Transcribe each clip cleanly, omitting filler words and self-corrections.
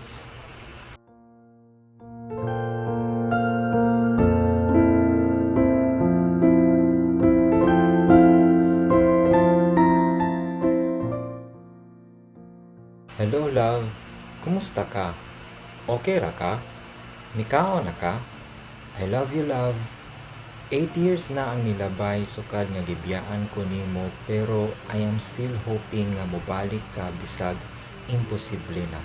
Blessings. Hello, love. Kumusta ka? Okay ra ka? Mikaon na ka? I love you, love. 8 years na ang nilabay sukad nga gibiyaan ko nimo, pero I am still hoping nga mobalik ka bisag imposible na.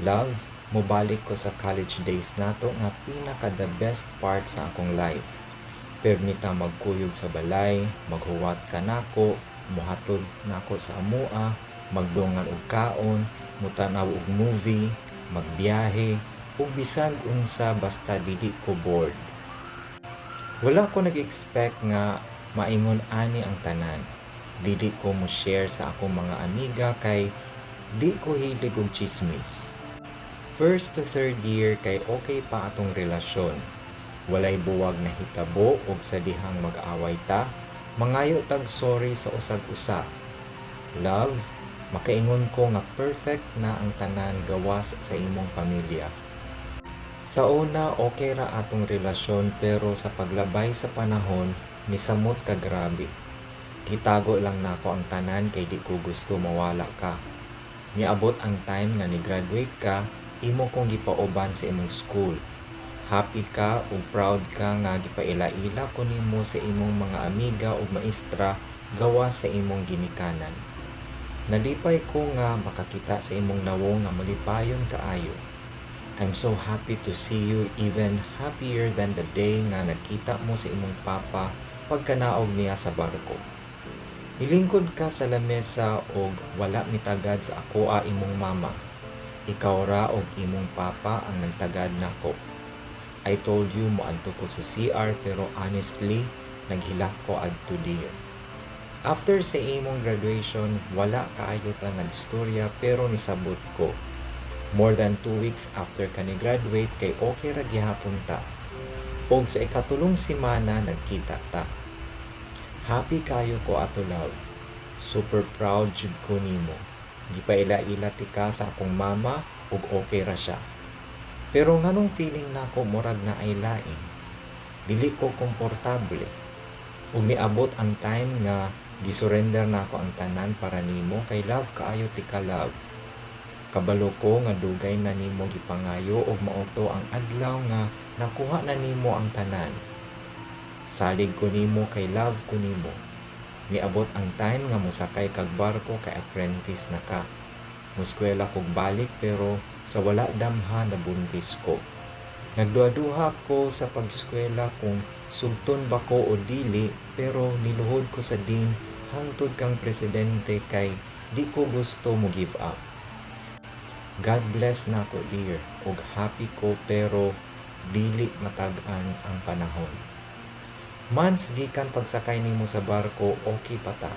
Love, mobalik ko sa college days nato nga pinaka the best part sa akong life. Permi ta magkuyog sa balay, maghuwat ka nako, mohatod nako sa amoa, magdungan og kaon, mutan-aw og movie, magbiyahe, ug bisag unsa basta dili ko bored. Wala ko nag-expect nga maingon ani ang tanan. Dili ko mo share sa akong mga amiga kay di ko hilig og chismis. First to third year kay okay pa atong relasyon. Walay buwag na hitabo ug sa dihang mag-away ta, mangayo tag sorry sa usag usa. Love, makaingon ko nga perfect na ang tanan gawas sa imong pamilya. Sa una, okay ra atong relasyon, pero sa paglabay sa panahon, nisamot ka grabe. Gitago lang nako ang tanan kay di ko gusto mawala ka. Niabot ang time nga ni-graduate ka, imo kong gipauban sa imong school. Happy ka ug proud ka nga gipaila-ila ko nimo sa imong mga amiga ug maestra gawas sa imong ginikanan. Nalipay ko nga makakita sa imong nawong nga malipayon kaayo. I'm so happy to see you, even happier than the day nga nagkita mo sa imong papa pagkanaog niya sa barko. Nilingkod ka sa lamesa og wala mitagad sa akoa imong mama. Ikaw ra og imong papa ang nagtagad nako. I told you moadto ko sa CR, pero honestly, naghilak ko adto, dear. After sa imong graduation, wala kaayo ta nagstorya, pero nisabot ko. More than 2 weeks after ka ni graduate kay okay ra gihapon ta. Og sa ikatulong semana nagkita ta. Happy kayo ko ato, love. Super proud jud ko nimo. Gipaila-ila tika sa akong mama ug okay ra siya. Pero nganong feeling nako murag naay lain? Dili ko komportable. Ug niabot ang time nga gisurrender nako ang tanan para nimo kay love kaayo tika, love. Kabalo ko nga dugay na nimo gipangayo ug mao to ang adlaw nga nakuha na nimo ang tanan. Salig ko nimo kay love ko nimo. Niabot ang time nga mosakay kag barko kay apprentice na ka. Muskwela kog balik, pero sa wala damha nabuntis ko. Nagduha-duha ko sa pagskwela kung sugton ba ko o dili, pero niluhod ko sa dean hangtod kang presidente kay di ko gusto mo give up. God bless nako, dear, ug happy ko, pero dili matag-an ang panahon. Months gikan pagsakay nimo sa barko, okay pa ta.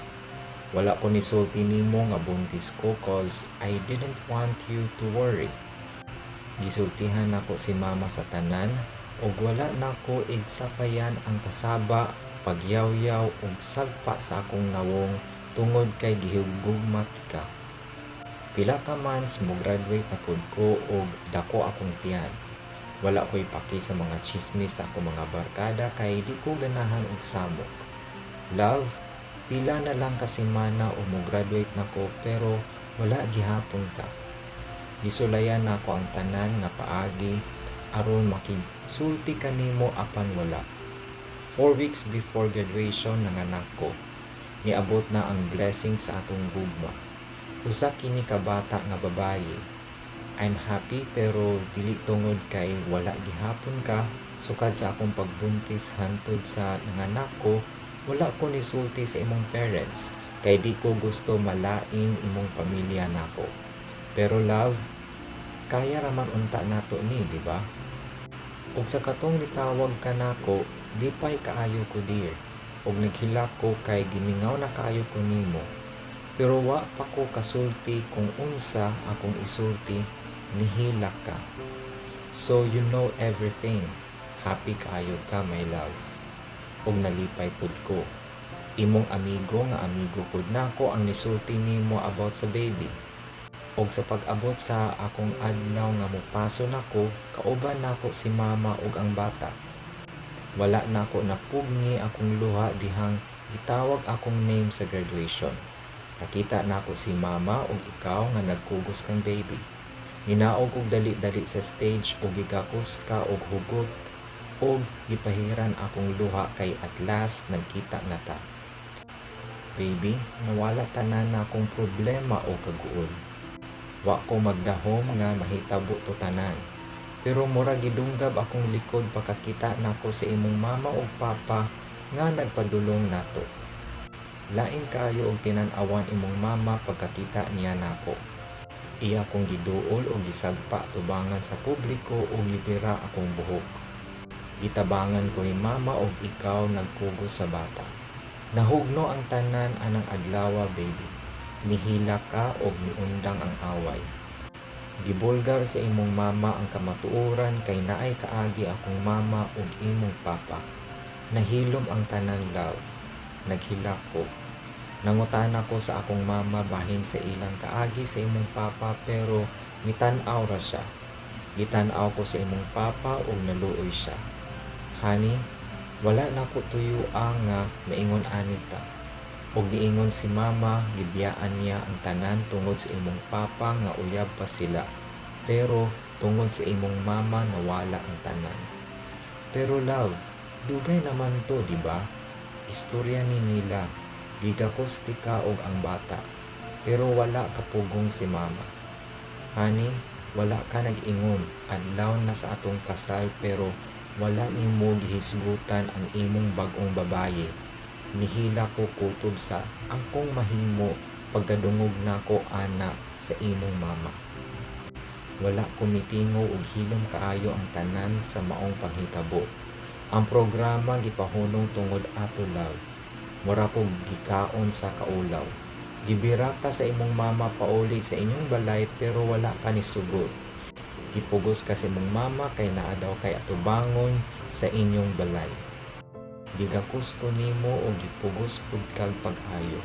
Wala ko nisulti nimo nga buntis ko 'cause I didn't want you to worry. Gisultihan nako si mama sa tanan ug wala nako igsapayan ang kasaba, pagyawyaw ug sagpa sa akong nawong tungod kay gihigugma ka. Pila ka months mo graduate na pud ko ug dako akong tiyan. Wala ko'y paki sa mga chismis sa akong mga barkada kay di ko ganahan og samok. Love, pila na lang ka semana ug mo graduate na ko, pero wala gihapon ka. Gisulayan nako ang tanan nga paagi aron makigsulti kanimo apan wala. 4 weeks before graduation, nanganak ko. Niabot na ang blessing sa atong gugma. Usa kini ka bata nga babaye. I'm happy, pero dili tungod kay wala gihapon ka. Sukad sa akong pagbuntis hantod sa nanganak ko, wala ko nisulti sa imong parents kay di ko gusto malain imong pamilya nako. Pero love, kaya raman unta nato ni, di ba? Ug sa katong nitawag ka nako, lipay kaayo ko, dear. Ug naghilak ko kay gimingaw na kaayo ko nimo. Pero wa pa ko kasulti kung unsa akong isulti, nihilak ka. So you know everything. Happy kaayo ka, my love. Ug nalipay pud ko. Imong amigo nga amigo pud nako ang nisulti nimo about sa baby. Og sa pag-abot sa akong adlaw nga mopaso nako, kauban nako si mama ug ang bata. Wala nako napugngi akong luha dihang gitawag akong name sa graduation. Nakita nako si mama ug ikaw nga nagkugos kang baby. Ninaog og dali-dali sa stage ug gigakos ka og hugot ug gipahiran akong luha kay at last nagkita na ta. Baby, nawala tanan nakong problema o kaguol. Wa ko magdahom nga mahitabo to tanan. Pero mura gidunggab akong likod pagkakita nako sa imong mama ug papa nga nagpadulong nato. Lain kaayo og tinan-awan imong mama pagkakita niya nako. Iya kong giduol og gisagpa tubangan sa publiko ug gibira akong buhok. Gitabangan ko ni mama og ikaw nagkugos sa bata. Nahugno ang tanan anang adlawa, baby. Nihilak ka og niundang ang away. Gibulgar sa imong mama ang kamatuoran kay naay kaagi akong mama ug imong papa. Nahilom ang tanan, love. Naghilak ko. Nangutana ko sa akong mama bahin sa ilang kaagi sa imong papa pero nitan-aw ra siya. Gitan-aw ko sa imong papa ug naluoy siya. Honey, wala nako tuyoa nga maingon ani ta. Ug niingon si mama gibiyaan niya ang tanan tungod sa imong papa nga uyab pa sila. Pero tungod sa imong mama nawala ang tanan. Pero love, dugay naman to, di ba? Istorya ni nila. Gigakos tika og ang bata. Pero wala kapugong si mama. Honey, wala ka nag-ingon. Adlaw na sa atong kasal pero wala nimo gihisgutan ang imong bag-ong babaye. Nihilak ko kutob sa akong mahimo pagkadungog nako ana sa imong mama. Wala ko mitingo og hilom kaayo ang tanan sa maong panghitabo. Ang programa gipahunong tungod ato, love. Mura kog gikaon sa kaulaw. Gibira ka sa imong mama pauli sa inyong balay pero wala ka nisugot. Gipugos ka sa imong mama kay naa daw kay atubangon sa inyong balay. Gigakos ko nimo og gipugos pud kag pag-ayo.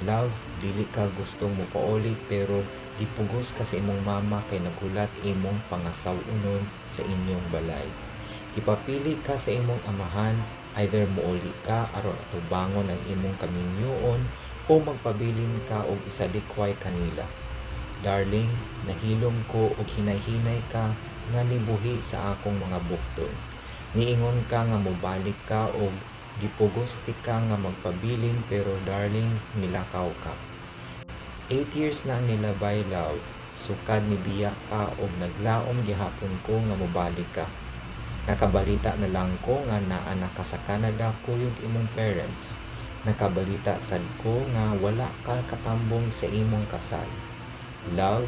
Love, dili ka gustong mopauli pero gipugos ka sa imong mama kay naghulat imong pangasaw-onon sa inyong balay. Gipapili ka sa imong amahan, either mouli ka aron atubangon ang imong kaminyoon o magpabilin ka og isalikway kanila. Darling, nahilom ko og hinay-hinay ka nga nibuhi sa akong mga bukton. Niingon ka nga mobalik ka og gipugos tika nga magpabilin pero darling, nilakaw ka. 8 years na ang nilabay, love. Sukad nibiya ka og naglaom gihapon ko nga mobalik ka. Nakabalita na lang ko nga naa na ka sa Canada kuyog imong parents. Nakabalita sad ko nga wala ka katambong sa imong kasal. Love,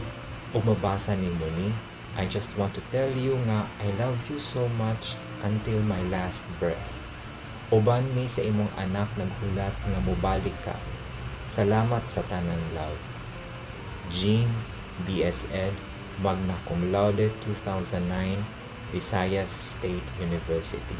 ug mabasa nimo ni, I just want to tell you nga I love you so much until my last breath. Uban mi sa imong anak naghulat nga mobalik ka. Salamat sa tanan, love. Jean, BSEd, magna cum laude 2009, Visayas State University.